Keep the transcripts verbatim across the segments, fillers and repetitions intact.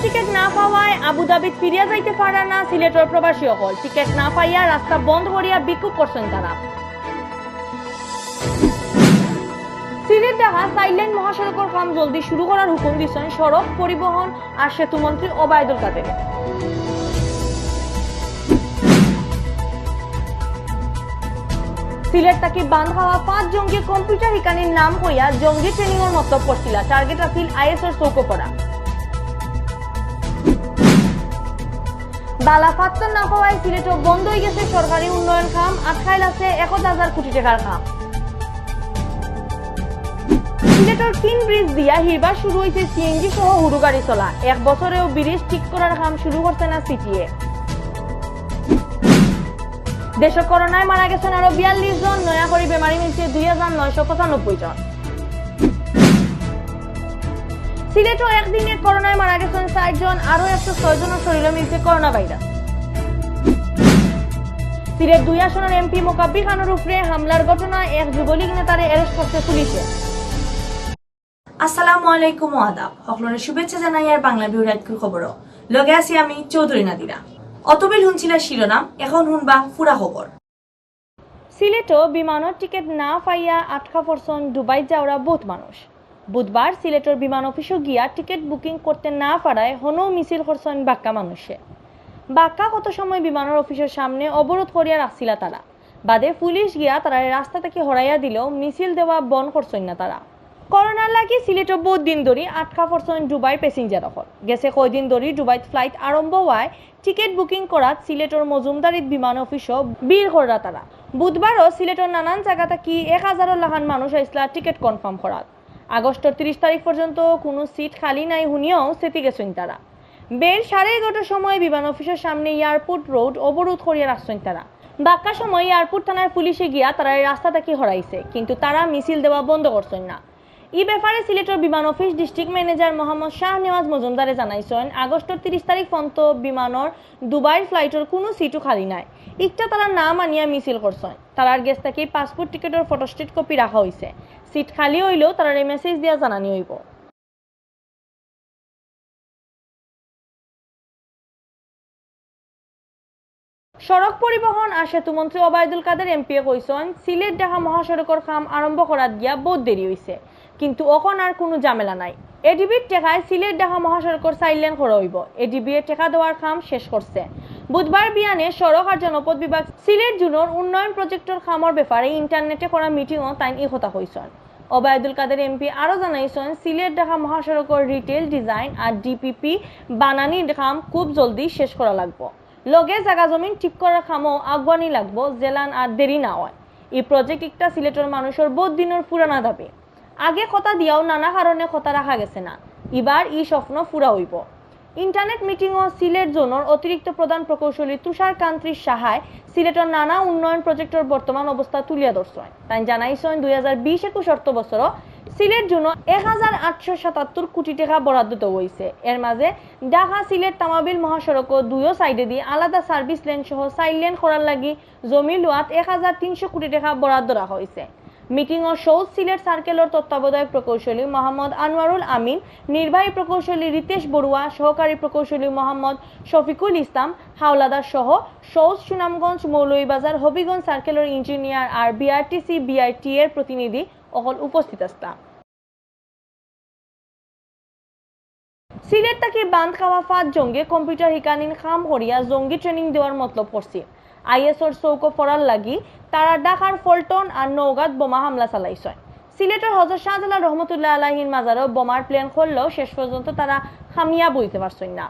টিকেট না পাওয়ায় আবুধাবিত ফিরিয়া যাইতে পারা না সিলেটর প্রবাসী অকল। টিকেট না পাইয়া রাস্তা বন্ধ করিয়া বিক্ষোভ করছইন তারা। সিলেট ঢাকা চাইর লেন মহাসড়কর কাম জলদি শুরু করার হুকুম দিছইন সড়ক পরিবহন আর সেতু মন্ত্রী ওবায়দুল কাদের। সিলেট থাকি বান্দ খাওয়া পাঁচ জঙ্গিয়ে কম্পিউটার হিকানির নাম কইয়া জঙ্গি ট্রেনিংর মতলব করছিলা। টার্গেট আছিল আইএসওর চৌকোপাড়া। বালা ফাত্তর না পাওয়ায় সিলেটো বন্ধ অইগেছে সরকারি উন্নয়ন কাম, আটকাইল আছে একুশ হাজার কোটি টেকার কাম। সিলেটর তিন ব্রিজ দিয়া হিরবার শুরু অইছে সিএনজি সহ হুরু গাড়ি চলা। এক বছরেও ব্রিজ ঠিক করার কাম শুরু করছে না সিটিএ। দেশো করোনায় মারা গেছইন আরো বিয়াল্লিশ জন, নয়া করি বেমারি মিলছে দুই হাজার নয়শো পঁচানব্বই জন। সিলেটো একদিনে করোনায় মারা গেছইন চাইর জন, আরো একশো ছয় জনর শরীরো মিলছে করোনা ভাইরাস। সিলেট দুই আসনর এমপি মোকাব্বির খানর উপরে হামলার ঘটনায় এক যুবলীগ নেতারে অ্যারেস্ট করছে পুলিশে। আসসালামু আলাইকুম ও আদাব। হকলরে শুভেচ্ছা জানাইয়ার বাংলা ভিউর আইজকুর খবরো। লগে আছি আমি চৌধুরী নাদিরা। অতবিল হুনছিলা শিরোনাম, এখন হুনবা পুরা খবর। সিলেটো বিমানর টিকেট না পাইয়া আটকা পড়ছইন দুবাইত যাওরা বউত মানুষ। বুধবার সিলেটর বিমান অফিসো গিয়া টিকেট বুকিং করতে না পারায় হনো মিছিল করছইন বাক্কা মানুষে। বাক্কা কত সময় বিমানর অফিসর সামনে অবরোধ করিয়া রাখছিলা তারা। বাদে পুলিশ গিয়া তারারে রাস্তা থাকি হরাইয়া দিলেও মিছিল দেওয়া বন্ধ করছইন না তারা। করোনার লাগি সিলেটো বউত দিন ধরি আটকা পড়ছইন দুবাইর প্যাসেঞ্জার অকল। গেছে কয়দিন ধরি দুবাইত ফ্লাইট আরম্ভ অওয়ায় টিকেট বুকিং করাত সিলেটর মজুমদারিত বিমান অফিসো ভিড় কররা তারা। বুধবারও সিলেটর নানান জাগা থাকি এক হাজারর লাখান মানুষ আইছলা টিকেট কনফার্ম করাত। আগস্টর তিরিশ তারিখ পর্যন্ত কুনু সিট খালি নাই হুনিয়াও ছেতি গেছইন তারা। বেইল সাড়ে এগারোটার সময় বিমান অফিসর সামনে এয়ারপোর্ট রোড অবরোধ করিয়া রাখছইন তারা। বাক্কা সময় এয়ারপোর্ট থানার পুলিশে গিয়া তারারে রাস্তা থাকি হরাইছে, কিন্তু তারা মিছিল দেওয়া বন্ধ করছইন না। ই ব্যাপারে সিলেটর বিমান অফিস ডিস্ট্রিক্ট ম্যানেজার মোহাম্মদ শাহনেওয়াজ মজুমদারে জানাইছইন, আগস্টর তিরিশ তারিখ পর্যন্ত বিমানর দুবাইর ফ্লাইটর কুনু সিটও খালি নাই। ইকটা তারা না মানিয়া মিছিল করছইন। তারার গেছ থাকি পাসপোর্ট টিকেটর ফটোস্টেট কপি রাখা অইছে। সিট খালি অইলেও তারারে মেসেজ দিয়া জানানি অইবো। সড়ক পরিবহন আর সেতু মন্ত্রী ওবায়দুল কাদের এমপিয়ে কইছইন, সিলেট ঢাকা মহাসড়কর কাম আরম্ভ করাত গিয়া বউত দেরি অইছে, কিন্তু অখন আর কুনু ঝামেলা নাই। এডিবির টেকায় সিলেট ঢাকা মহাসড়কর চাইর লেন করা অইবো। এডিবিয়ে টেকা দেওয়ার কাম শেষ করছে। বুধবার বিয়ানে সড়ক আর জনপথ বিভাগ সিলেট জোনর উন্নয়ন প্রজেক্টর কামর ব্যাপারে ইন্টারনেটে করা মিটিংও তাইন ই কথা কইছইন। ওবায়দুল কাদের এমপি আরো জানাইছইন, সিলেট ঢাকা মহাসড়কর রিটেইল ডিজাইন আর ডিপিপি বানানির কাম খুব জলদি শেষ করা লাগবো। লগে জাগা জমিন ঠিক করার কামও আগুয়ানি লাগবো, যেলান আর দেরি না অয়। ই প্রজেক্ট ইকটা সিলেটর মানুষর বউত দিনর পুরানা দাবি। আগে কথা দিয়াও নানা কারণে কথা রাখা গেছে না, ইবার ই স্বপ্ন পুরা অইবো। ইন্টারনেট মিটিংও সিলেট জোনর অতিরিক্ত প্রধান প্রকৌশলী তুষার কান্তি সাহায় সিলেটর নানা উন্নয়ন প্রজেক্টর বর্তমান অবস্থা তুলিয়া ধরছইন। তাইন জানাইছইন, দুই হাজার বিশ একুশ অর্থ বছরও সিলেট জোনো এক হাজার আটশো সাতাত্তর কোটি টেকা বরাদ্দ দেওয়া অইছে। এর মাঝে ঢাকা সিলেট তামাবিল মহাসড়কও দুইও সাইডেদি আলাদা সার্ভিস লেন সহ চাইর লেন করার লাগি জমি লওয়াত এক হাজার তিনশো কোটি টেকা বরাদ্দ রাখা অইছে। মিটিংও সৌজ সিলেট সার্কেলর তত্ত্বাবধায়ক প্রকৌশলী মোহাম্মদ আনোয়ারুল আমিন, নির্বাহী প্রকৌশলী রিতেশ বড়ুয়া, সহকারী প্রকৌশলী মোহাম্মদ শফিকুল ইসলাম হাওলাদার সহ সৌজ, সুনামগঞ্জ, মৌলভীবাজার, হবিগঞ্জ সার্কেলর ইঞ্জিনিয়ার আর বিআরটিসি, বিআইটিএর প্রতিনিধি অকল উপস্থিত আছলা। সিলেট থাকি বান্দ খাওয়া পাঁচ জঙ্গিয়ে কম্পিউটার হিকানির কাম করিয়া জঙ্গি ট্রেনিং দেওয়ার মতলব করছিল। আইএসওর চৌকো পড়ার লাগি তারা ঢাকার পল্টন আর নওগাঁত বোমা হামলা চালাইছইন। সিলেটর হজরত শাহজালাল রহমতুল্লাহ আলাইহির মাজারও বোমার প্ল্যান করলেও শেষ পর্যন্ত তারা কামিয়াব অইতে পারছইন না।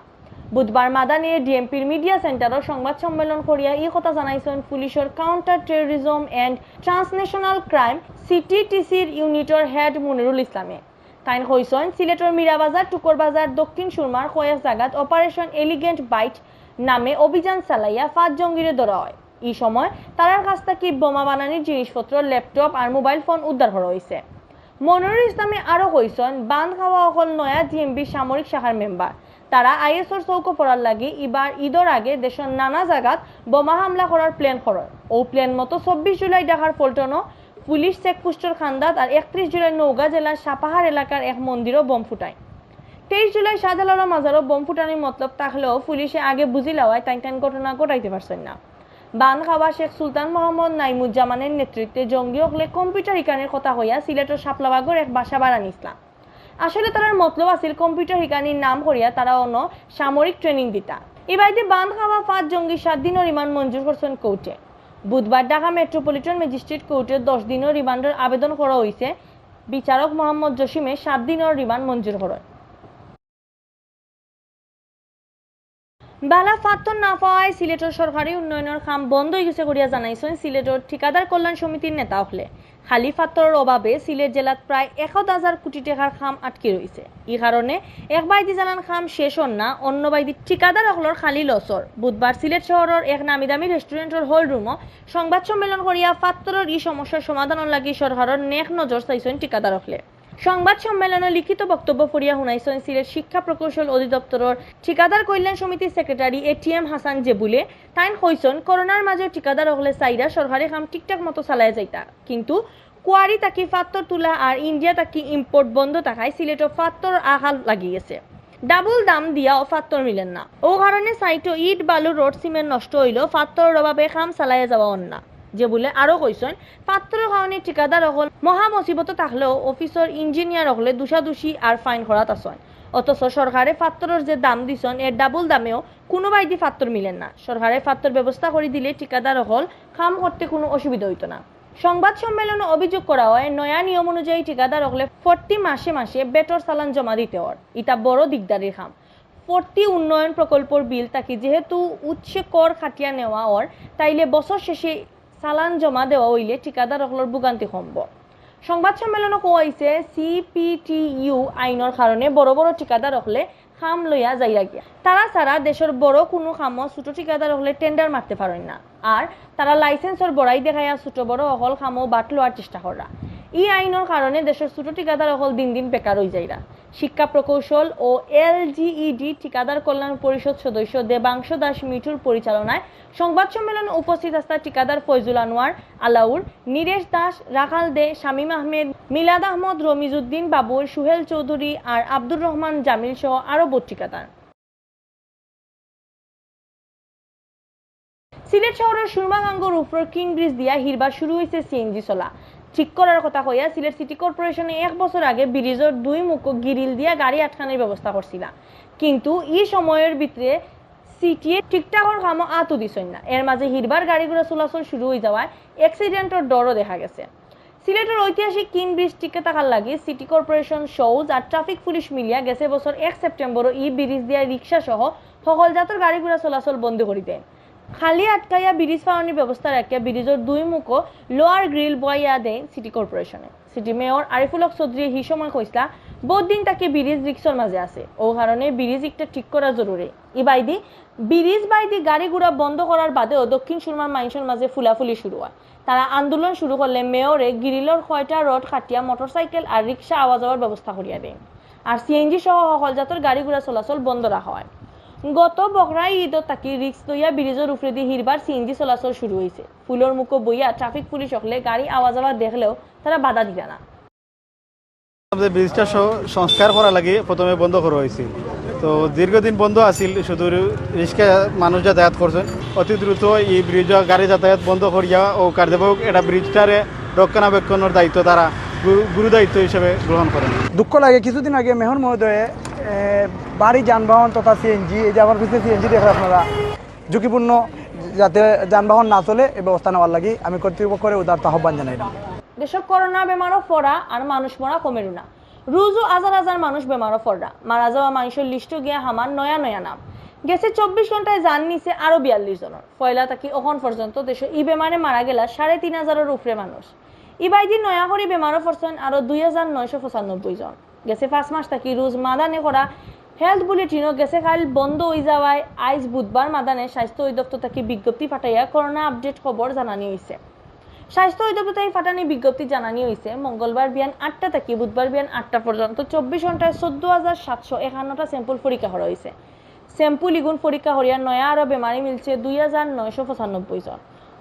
বুধবার মাদানির ডিএমপির মিডিয়া সেন্টারও সংবাদ সম্মেলন করিয়া ই কথা জানাইছইন পুলিশর counter terrorism and transnational crime, সিটিটিসির ইউনিটর হেড মনিরুল ইসলামে। তাইন কইছইন, সিলেটর মীরাবাজার, টুকরবাজার, দক্ষিণ সুরমার কয়েক জাগাত অপারেশন এলিগেন্ট বাইট নামে অভিযান চালাইয়া পাঁচ জঙ্গিরে ধরা অয়। ই সময় তারার কাছ থাকি বোমা বানানির জিনিসপত্র, ল্যাপটপ আর মোবাইল ফোন উদ্ধার করা অইছে। মনিরুল ইসলামে আরো কইছইন, বান্দ খাওয়া অকল নয়া জিএমবি সামরিক শাখার মেম্বার। তারা আইএসওর চৌকো পড়ার লাগি ইবার ঈদর আগে দেশর নানা জাগাত বোমা হামলা করার প্ল্যান করইন। অউ প্ল্যান মতো চব্বিশ জুলাই ঢাকার পল্টনো পুলিশ চেকপোস্টর কান্দাত আর একত্রিশ জুলাই নওগাঁ জেলার সাপাহার এলাকার এক মন্দিরও বোম ফুটাইন। তেইশ জুলাই শাহজালালর মাজারো বোম ফুটানির মতলব থাকলেও পুলিশে আগে বুঝি লওয়ায় তাইন তাইন ঘটনা ঘটাইতে পারছইন না। বান খাওয়া শেখ সুলতান মোহাম্মদ নাইমুজ্জামানের নেতৃত্বে জঙ্গি অকলে কম্পিউটার হিকানির কথা কইয়া সিলেটর শাপলাবাগর এক বাসা ভাড়া নিছলা। আসলে তারার মতলব আছিল কম্পিউটার হিকানির নাম করিয়া তারা অনো সামরিক ট্রেনিং দিতা। ইবায়দি বান খাওয়া পাঁচ জঙ্গি সাত দিনর রিমান্ড মঞ্জুর করছইন কোর্টে। বুধবার ঢাকা মেট্রোপলিটন ম্যাজিস্ট্রেট কোর্টে দশ দিনর রিমান্ডর আবেদন করা অইছে। বিচারক মোহাম্মদ জসিমে সাত দিনর রিমান্ড মঞ্জুর করইন। বালা ফাত্তর না পাওয়ায় সিলেটর সরকারি উন্নয়নর কাম বন্ধ অইগেছে করিয়া জানাইছইন সিলেটর ঠিকাদার কল্যাণ সমিতির নেতা অকলে। খালি ফাত্তরর অভাবে সিলেট জেলাত প্রায় এক হাজার কোটি টেকার কাম আটকি রইছে। ই কারণে এক বাইদি জানান কাম শেষ অর না, অন্য বাইদি ঠিকাদার অকলর খালি লস অর। বুধবার সিলেট শহরর এক নামিদামি রেস্টুরেন্টর হল রুমো সংবাদ সম্মেলন করিয়া ফাত্তরর ই সমস্যার সমাধানর লাগি সরকারর নেক নজর চাইছইন ঠিকাদার অকলে। সংবাদ সম্মেলনো লিখিত বক্তব্য পড়িয়া হুনাইছইন সিলেট শিক্ষা প্রকৌশল অধিদপ্তরর ঠিকাদার কল্যাণ সমিতির সেক্রেটারি এ টি এম হাসান জেবুলে। তাইন কইছইন, করোনার মাঝে ঠিকাদার অকলে চাইরা সরকারি কাম ঠিকঠাক মতো চালাইয়া যাইতা, কিন্তু কুয়ারি থাকি ফাত্তর তুলা আর ইন্ডিয়া থাকি ইম্পোর্ট বন্ধ থাকায় সিলেটো ফাত্তর আকাল লাগি গেছে। ডাবল দাম দিয়াও ফাত্তর মিলের না। অউ কারণে সাইটো ইট, বালু, রড, সিমেন্ট নষ্ট অইলেও ফাত্তরর অভাবে কাম চালাইয়া যাওয়া অর না। জেবুলে আরো কইছইন, ফাত্তরর কারণে ঠিকাদার অকল মহা মুসিবতো থাকলেও অফিসর ইঞ্জিনিয়ার অকলে দুষাদুষি আর ফাইন করাত আছইন। অথচ সরকারে ফাত্তরর যে দাম দিছইন, এর ডাবল দামেও কুনু বাইদি ফাত্তর মিলের না। সরকারে ফাত্তর ব্যবস্থা করি দিলে ঠিকাদার অকল কাম করতে কুনু অসুবিধা অইতো না। সংবাদ সম্মেলনো অভিযোগ করা অয়, নয়া নিয়ম অনুযায়ী ঠিকাদার অকলে প্রতি মাসে মাসে ভ্যাটর চালান জমা দিতে অর। ইটা বড় দিকদারির কাম। প্রতি উন্নয়ন প্রকল্পর বিল থাকি যেহেতু উৎসে কর কাটিয়া নেওয়া অর, তাইলে বছর শেষে চালান জমা দেওয়া অইলে ঠিকাদার অকলর ভোগান্তি কমবো। সংবাদ সম্মেলনো কওয়া অইছে, সি পি টি ইউ আইনর কারণে বড় বড় ঠিকাদার অকলে কাম লইয়া যাইরা গিয়া। তারা ছাড়া দেশর বড় কুনু কামো ছোট ঠিকাদার অকলে টেন্ডার মারতে পারইন না। আর তারা লাইসেন্সর বড়াই দেখাইয়া ছোট বড় অকল কামো বাট লওয়ার চেষ্টা কররা। ই আইনর কারণে দেশর ছোট ঠিকাদার অকল দিন দিন বেকার অই যাইরা। শিক্ষা প্রকৌশল ও এল জি ই ডি ঠিকাদার কল্যাণ পরিষদ সদস্য দেবাংশ দাস মিঠুর পরিচালনায় সংবাদ সম্মেলনে উপস্থিত আছলা ঠিকাদার ফয়জুল আনোয়ার আলাউর, নীরেশ দাস, রাখাল দে, শামীম আহমেদ, মিলাদ আহমদ, রমিজউদ্দিন বাবুর, সুহেল চৌধুরী আর আব্দুর রহমান জামিল সহ আরো বউত ঠিকাদার। সিলেট শহরর সুরমাগাঙ্গর উপরর কিং ব্রিজ দিয়া হিরবার শুরু অইছে সি এন জি চলা। ঠিক করার কথা কইয়া সিলেট সিটি কর্পোরেশনে এক বছর আগে ব্রিজর দুই মুখো গিরিল দিয়া গাড়ি আটকানির ব্যবস্থা করছিলা, কিন্তু ই সময়র ভিতরে সিটিয়ে ঠিকঠাকর কামো আতও দিছইন না। এর মাঝে হিরবার গাড়ি ঘোড়া চলাচল শুরু অই যাওয়ায় অ্যাক্সিডেন্টর ডরও দেখা গেছে। সিলেটর ঐতিহাসিক কিং ব্রিজ টিকে থাকার লাগি সিটি কর্পোরেশন, সৌজ আর ট্রাফিক পুলিশ মিলিয়া গেছে বছর এক সেপ্টেম্বরও ই ব্রিজ দিয়া রিক্সা সহ হকল জাতর গাড়ি ঘোড়া চলাচল বন্ধ করি দেয়। খালি আটকাইয়া ব্রিজ ফাড়ানির ব্যবস্থা রাখিয়া ব্রিজর দুই মুখো লোয়ার গ্রিল বওয়াইয়া দেয় সিটি কর্পোরেশনে। সিটি মেয়র আরিফুল হক চৌধুরী হি সময় কইছলা, বউত দিন থাকি ব্রিজ রিস্কর মাঝে আছে, অউ কারণে ব্রিজ একটা ঠিক করা জরুরি। ইবায়দি ব্রিজ বায়দি গাড়ি ঘোড়া বন্ধ করার বাদেও দক্ষিণ সুরমার মাইনষর মাঝে ফুলাফুলি শুরু অয়। তারা আন্দোলন শুরু করলে মেয়রে গিরিলর কয়টা রড কাটিয়া মোটরসাইকেল আর রিক্সা আওয়া যাওয়ার ব্যবস্থা করিয়া দেয়, আর সি এন জি সহ হকল জাতর গাড়ি ঘোড়া চলাচল বন্ধ রাখা অয়। গত বকরা ইদ থাকি রিস্ক লইয়া ব্রিজর উপরেদি হিরবার সি এন জি চলাচল শুরু অইছে। পুলর মুখো বইয়া ট্রাফিক পুলিশ অকলে গাড়ি আওয়া যাওয়া দেখলেও তারা বাধা দিলা না। যে ব্রিজটা স-, সংস্কার করার লাগি প্রথমে বন্ধ করা অইছিল। তো দীর্ঘদিন বন্ধ আছিল, শুধু রি-, রিক্সা মানুষ যাতায়াত করছইন। অতি দ্রুত ই ব্রিজ গাড়ি যাতায়াত বন্ধ করিয়া অউ কার্যবাহক এটা ব্রিজটারে রক্ষণাবেক্ষণর দায়িত্ব তারা গুরু, গুরু দায়িত্ব হিসেবে গ্রহণ করেন। দুঃখ লাগে, কিছুদিন আগে মেয়র মহোদয়ে, এ, ভারী যানবাহন তথা সি এন জি, এই যে আমার পিছনে সি এন জি দেখরা আপনারা, ঝুঁকিপূর্ণ যাতে যানবাহন না চলে, এই ব্যবস্থা নেওয়ার লাগি আমি কর্তৃপক্ষরে উদারতা আহ্বান জানাইলাম। দেশো করোনা বেমারো পড়া আর মানুষ মরা কমের না। রুজু হাজার হাজার মানুষ বেমারো পড়রা। মারা যাওয়া মানষর লিস্টো গিয়া হামার নয়া নয়া নাম। গেছে চব্বিশ ঘন্টায় জান নিছে আরো বিয়াল্লিশ জনর। পয়লা থাকি অখন পর্যন্ত দেশো ই বেমারে মারা গেলা সাড়ে তিন হাজারর উপরে মানুষ। ইবায়দি নয়া করি বেমারো পড়ছইন আরো দুই হাজার নয়শো পঁচানব্বই জন। গেছে পাঁচ মাস থাকি রুজ মাদানে করা হেলথ বুলেটিনও গেছে কাইল বন্ধ অই যাওয়ায় আইজ বুধবার মাদানে স্বাস্থ্য অধিদপ্তর থাকি বিজ্ঞপ্তি ফাটাইয়া করোনা আপডেট খবর জানানি অইছে। স্বাস্থ্য অধিদপ্তর থাকি ফাটানি বিজ্ঞপ্তি জানানি অইছে, মঙ্গলবার বিয়ান আটটা থাকি বুধবার বিয়ান আটটা পর্যন্ত চব্বিশ ঘন্টায় চৌদ্দ হাজার সাতশো একান্নটা স্যাম্পল পরীক্ষা করা অইছে। স্যাম্পল ইগুন পরীক্ষা করিয়া নয়া আরো বেমারি মিলছে দুই হাজার নয়শো পঁচানব্বই জন।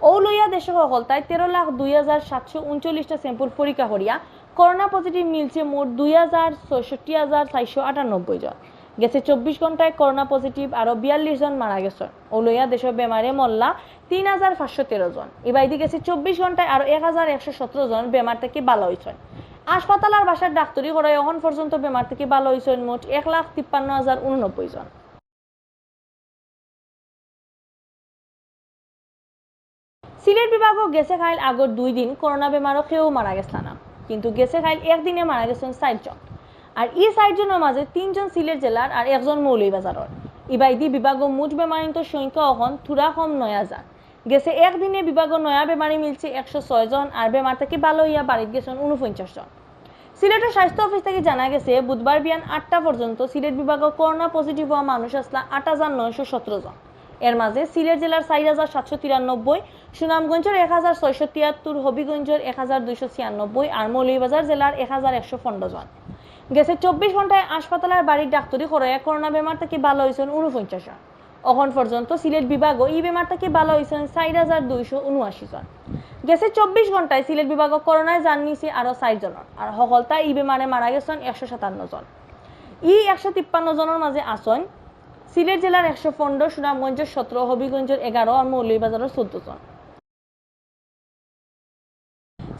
অউ লইয়া দেশো হকলতায় তেরো লাখ দুই হাজার সাতশো ঊনচল্লিশটা স্যাম্পল পরীক্ষা করিয়া করোনা পজিটিভ মিলছে মোট দুই হাজার ছয়ষট্টি হাজার চারশো আটানব্বই জন। গেছে চব্বিশ ঘন্টায় করোনা পজিটিভ আরও বিয়াল্লিশ জন মারা গেছেন। অউ লইয়া দেশো বেমারে মরলা তিন হাজার পাঁচশো তেরো জন। ইবাইদি গেছে চব্বিশ ঘন্টায় আরও এক হাজার একশো সতেরো জন বেমার থাকি ভালা অইছেন। হাসপাতাল আর বাসার ডাক্তারি করায় অখন পর্যন্ত বেমার থাকি ভালা অইছেন মোট এক লাখ তিপ্পান্ন হাজার উননব্বই জন। সিলেট বিভাগো গেছে কাইল আগর দুই দিন করোনা বেমারো কেউ মারা গেছলা না, কিন্তু গেছে কাইল একদিনে মারা গেছেন চাইরজন। আর ই চাইরজনর মাঝে তিনজন সিলেট জেলার আর একজন মৌলভীবাজারর। ইবাইদি বিভাগো মোট বেমারিন্তর সংখ্যা অখন থুড়া কম নয় হাজার। গেছে একদিনে বিভাগো নয়া বেমারি মিলছে একশো ছয় জন, আর বেমার থাকি ভালা অইয়া বাড়িত গেছেন উনপঞ্চাশ জন। সিলেটর স্বাস্থ্য অফিস থাকি জানা গেছে, বুধবার বিয়ান আটটা পর্যন্ত সিলেট বিভাগো করোনা পজিটিভ অওয়া মানুষ আছলা আট হাজার নয়শো সতেরো জন। এর মাঝে সিলেট জেলার চাইর হাজার সাতশো তিরানব্বই, সুনামগঞ্জর এক হাজার ছয়শো তিয়াত্তর, হবিগঞ্জর এক হাজার দুইশো ছিয়ানব্বই আর মৌলভীবাজার জেলার এক হাজার একশো পনেরো জন। গেছে চব্বিশ ঘন্টায় হাসপাতাল আর বাড়ির ডাক্তারি করাইয়া করোনা বেমার থাকি ভালা অইছেন উনপঞ্চাশ জন। অখন পর্যন্ত সিলেট বিভাগো ই বেমার থাকি ভালা অইছেন চাইর হাজার দুইশো উনআশি জন। গেছে চব্বিশ ঘন্টায় সিলেট বিভাগো করোনায় জান নিছে আরও চাইর জনর, আর হকলতা ই বেমারে মারা গেছেন একশো সাতান্ন জন। ই একশো তিপ্পান্ন জনর মাঝে আছইন সিলেট জেলার একশো পনেরো, সুনামগঞ্জর সতেরো, হবিগঞ্জর এগারো আর মৌলভীবাজারর চৌদ্দ জন।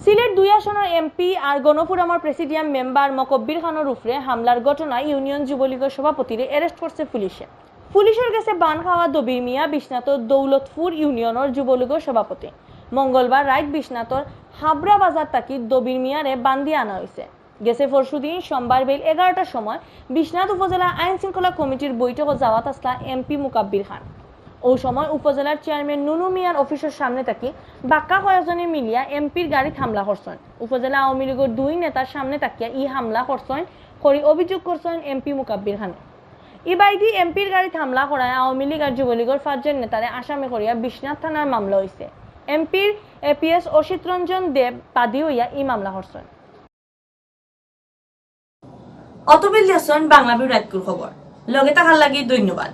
সিলেট দুই আসনর এমপি আর গণফোরামর প্রেসিডিয়াম মেম্বার মকব্বির খানর উপরে হামলার ঘটনায় ইউনিয়ন যুবলীগর সভাপতিরে অ্যারেস্ট করছে পুলিশে। পুলিশর গেছে বান খাওয়া দবির মিয়া বিশ্বনাথর দৌলতপুর ইউনিয়নর যুবলীগর সভাপতি। মঙ্গলবার রাইত বিশ্বনাথর হাবরা বাজার থাকি দবির মিয়ারে বান্দি আনা অইছে। গেছে পরশুদিন সোমবার বেইল এগারোটার সময় বিশ্বনাথ উপজেলা আইন শৃঙ্খলা কমিটির বৈঠকো যাওয়াত আছলা এমপি মুকাব্বির খান। অউ সময় উপজেলার চেয়ারম্যান নুনু মিয়ার অফিসর সামনে থাকি বাক্কা কয়েকজনে মিলিয়া এমপির গাড়িত হামলা করছইন। উপজেলা আওয়ামী লীগর দুই নেতার সামনে থাকিয়া ই হামলা করছইন করি অভিযোগ করছইন এমপি মুকাব্বির খানে। ইবাইদি এমপির গাড়িত হামলা করায় আওয়ামী লীগ আর যুবলীগর পাঁচজন নেতারে আসামি করিয়া বিশ্বনাথ থানার মামলা অইছে। এমপির এপিএস অসিত রঞ্জন দেব বাদী অইয়া ই মামলা করছইন। অতবিল দেখছইন বাংলা ভিউ রাইতকুর খবর। লগে থাকার লাগি ধন্যবাদ।